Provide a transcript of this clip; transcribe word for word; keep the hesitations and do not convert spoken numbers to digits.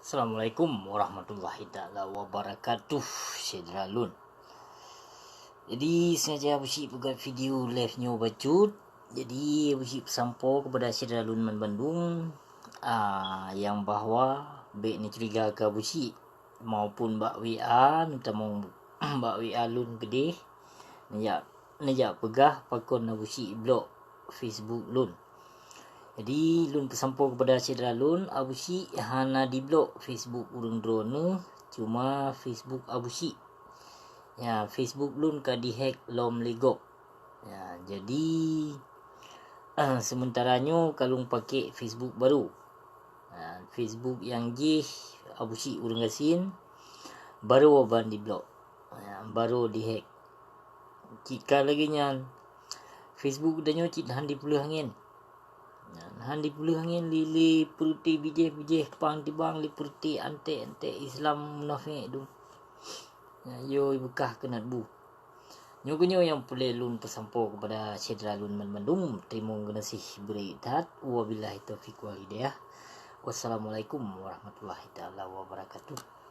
Assalamualaikum warahmatullahi taala wabarakatuh, syedara lôn. Jadi, sengaja Abusyik peugah video live nyoe bacut. Jadi, Abusyik peusampoe kepada syedara lôn banmandum, ah, nyang bahwa bék neucuriga keu Abusyik maupun bak W A, neutamong bak W A lôn keudeh, neujak, neujak peugah pakon Abusyik blok Facebook lôn. Jadi, lôn peusampoe kepada syedara lôn, Abusyik hana diblok Facebook ureuëng droeneueh, cuma Facebook Abusyik. Ya, Facebook lôn ka dihack lom lé gob. Ya, jadi, eh, sementara nyoe ka lôn pakai Facebook baru. Ha, Facebook nyang jih Abusyik ureuëng gasien, baru ban diblok. Ha, baru dihack. Cit ka lagée nyan, Facebook geutanyoe cit han dipeuleueh angén. Ha, han dipeuleueh angén lé, lé peureute bijéh-bijéh pang tibang, lé peureute anték-anték Islam munafék dum. Ha, yo beukah keunan bu. Nyoe keuh nyoe nyang peureulée lôn peusampoe kepada syedara lôn banmandum. Teurimong geunaséh bri that. Wabillahi taufiq wal hidayah. Wassalamualaikum warahmatullahi taala wabarakatuh.